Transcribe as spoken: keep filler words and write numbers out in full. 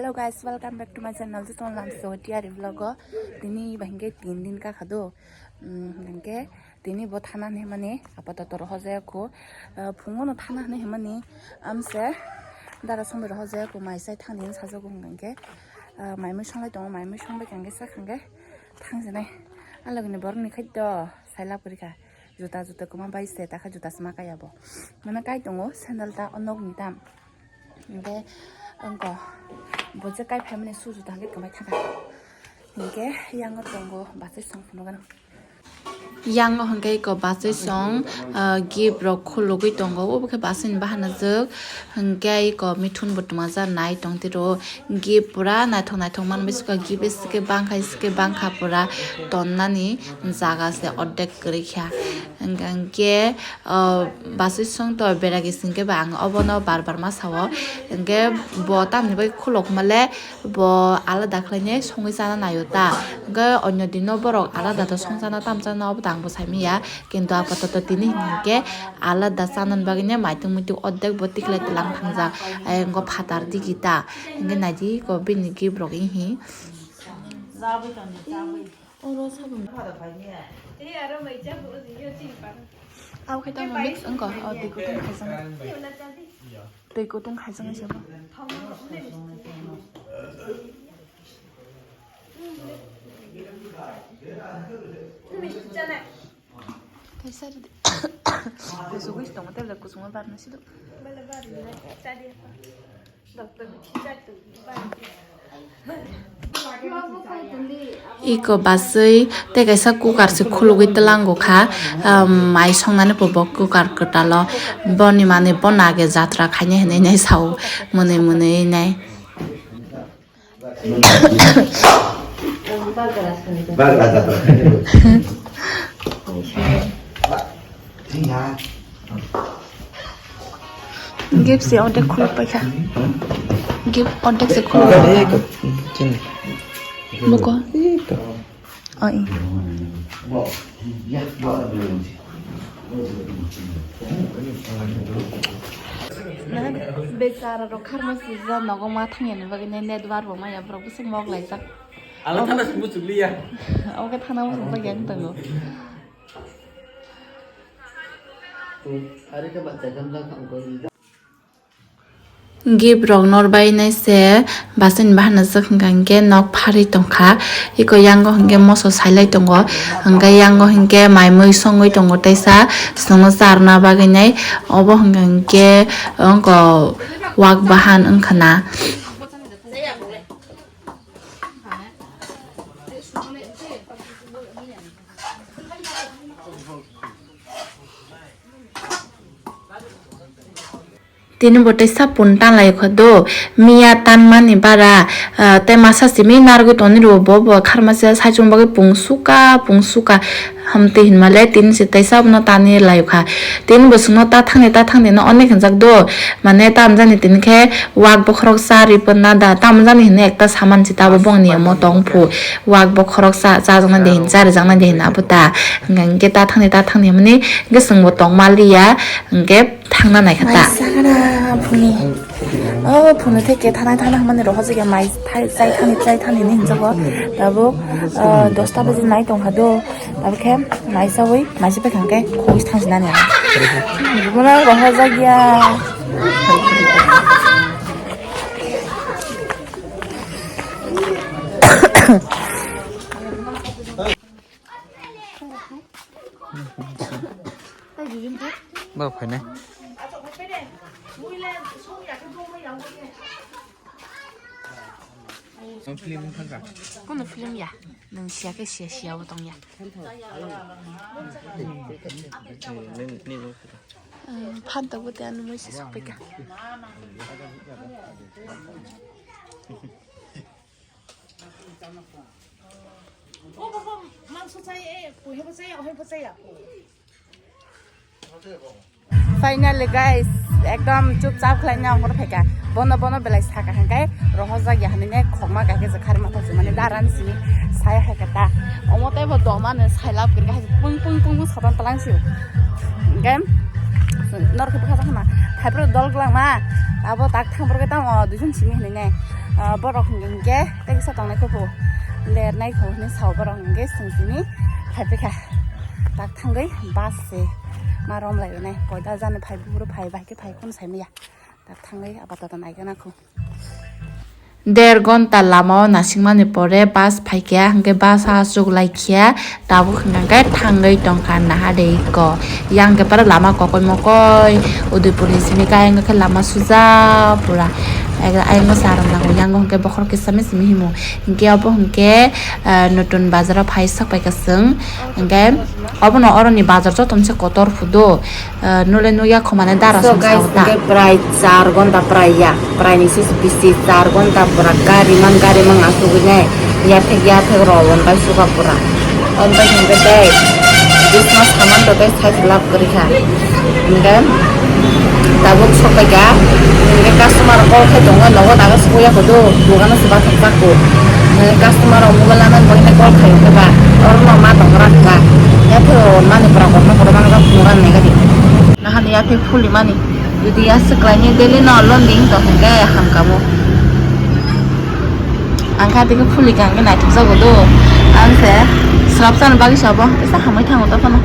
Hello guys, welcome back to my channel. Jotono lamsao tiyari vlog o. Tini ba hinkhe tin din ka khado. Hmm, hinkhe tini bo thana hinwi mani apatoto rohorjaya kho. Ah, phungo no thana hinwi mani amse dara songbai rohorjaya kho, mai chai thang din sajago hinkhe. Ah, mai mui songlai tongo, mai mui songbai kha hinkhe sa kha hinkhe thang sinai. Alogini borok ni khai do sai lab kwrwi kha. Juta juta kwma bai se ta kha juta sma kaya bo. Mane kai tongo sandal ta o nok ni tam. Hinkhe wngkha bo je kai phaimani su juta hinkhe kwmai thangkha. Hinkhe yango tongo bachai song phunukgano. Yango hinkhe eko bachai song, ah, gift rok khulugwi tongo. Obo khe bachai ni bahanajwk hinkhe eko mithun bo twmajak nai tongtiro. Gift pura naithok naithok manwi sukha, gift sike bangkha sike bangkha pura tonnani jaga se ordek kwrwi kha. Hinkhe, ah, bachai song to beragi singkhe ba ang obono bar bar ma sao. Hinkhe bo tamni bagwi khulok male bo alada khlainai songwi chana naio ta. Hinkhe onyo dino borok alada to song chana tam chana obo to ang bo sai manya. Kintu apatoto tini hinkhe alada chanani bagwi ne maitung muitung ordek bo tikhlai tlang thangjak. Ayang go phatar digi ta. Hinkhe naidi ko bini gift rok ihi. Oro sabun. Abo khe tamo mix wngkha, o twi kutung khaijak. Twi kutung khaijak se bo. Kaisa rwdi. Kusugwi se tongo, tei belai kusugwi barna sido. Iko bachai tei kaisa cooker se khulugwi twlango kha, um, mai songnani bo cooker kwtalo boni manwi bono age jatra khainai hinwi nai sao mwnwi mwnwi nai. Gift se ordek khuluk paikha. Gift ordek se khuluk paikha. Buko. Oh, i. Bechara rok kharma swijak nogo ma thangya ni bagwi network bo maya borok bwswk mok laijak. Ala thana se muchukliya. Oke thana muchukjak yang tongo. Gift rok nor bai nai se bachai ni bahanajwk hwnkha hinkhe nok pharwi tongkha. Iko yango hinkhe moso sailai tongo, hinkhe yango hinkhe mai mui songwi tongo teisa chwngno charwna bagwi nai. Obo hwnkha hinkhe wngkha wak bahan wngkha na. Tini bo tei sapun tanglai kha do, miya tanmani bara, ah, tei masa simi narwgwi tongni rwo bo, bo kharmasa saichung bagwi pung suka, pung suka, hamtwi hinmale tini se tei sabuno tanwi lai kha. Tini bo chwngno ta thangni, ta thangni no onek hinjak do, mane tamjani tini khe wak bokhorok cha ri ponna da, tamjani hinwi ekta saman se tabo bongni omo tong phu, wak bokhorok cha, chajaknai de hin, charijaknai de hin abo ta, hwnkhe ta thangni, ta thangni hinmani hwnkhe chwngbo tongma liya, hwnkhe. Thangna naikha ta. Mai sakra phunui. Oh, phunui theke thanai thana hwnmani rohorjak ya mai thai, chai thani, chai thani hinwi hinjago. Tabuk, ah, dosta baji nai tongkha do. Tabuk khe mai chawi, mai se paikha hwnkhe khogwi thangsinani ang. Bono rohorjak ya. Ba phainai. Nwng film wngkha kha? Kono film ya? Nwng siya khe siya, siya bo tong ya. Nwng, nwng wngkha kha? Phan tabuk tei ano mui se sokphaikha. Finally guys, ekdom chupchap khlaina ongkhor phaikha. Bono, bono belai sakha hwnkhe rohorjak ya hinwi khokma kha khe je khari mantha se mane daran simi saya hai khe ta. Omo tei bo doma no sai lab kwrwi kha pung pung pung pung soton tlang si. Hwnkhe norok khe bwkha jakma. Thaiphru dol gwlangma abo tak thang borok tamo duijon simi hinwi nai. Ah, borok hwnkhe hwnkhe tei kisa tongnai khe bo lernai kho hwnwi sao borok hwnkhe chwng simi phaiphikha. Tak thangwi bus se ma romlai rwnai koita jani phai buphuru phai bai khe phai khun saimaya. Tak thangwi apatot naikhe nakho. Der gonta lama o nasingmani pore bus phaikha, hwnkhe bus o achuk laikha, tabuk hwnkhe thangwi tongkha naharikhe. Yang khe pura lama kokoi mokoi, Udaipur ni simi khe ayang khe lama suja pura. Ayang sa rok nango, yang hwnkhe bokhor kisa me simi himo. Hwnkhe obo hwnkhe, ah, Notun Bazar o phai sak paikha chwng. Hwnkhe obono oroni bazar joto se kotor phudo. Ah, nole nukya kho mane dara. So song guys, sao ta. Hwnkhe prai char gonta prai ya, prai ni sis bisi char gonta pura gari man, gari man asugwi nai, yathek yathek rw on bai suka pura. On bai hwnkhe tei bisma saman rok tei sai lab kwrwi kha. Hwnkhe tabuk sok bai kha, hwnkhe customer call khai tongo, nogo daga suya kho do, dogano se bathak jak kho. Hwnkhe customer rok mobile lanani bagwi call khai khe ba, oro no ma tong rak ba, yathek rw on mani pura kokno kotor mani rok mobile nai gadi. Nahani yathek phuli mani. Jodi aswk khlaini daily no loan ding to hwnkhe hamkamo. Ang kha tei phuli kha hwnkhe naithok jago do. Ang se swrapsa ni bagwi sabo kisa hamwi thango tokhono.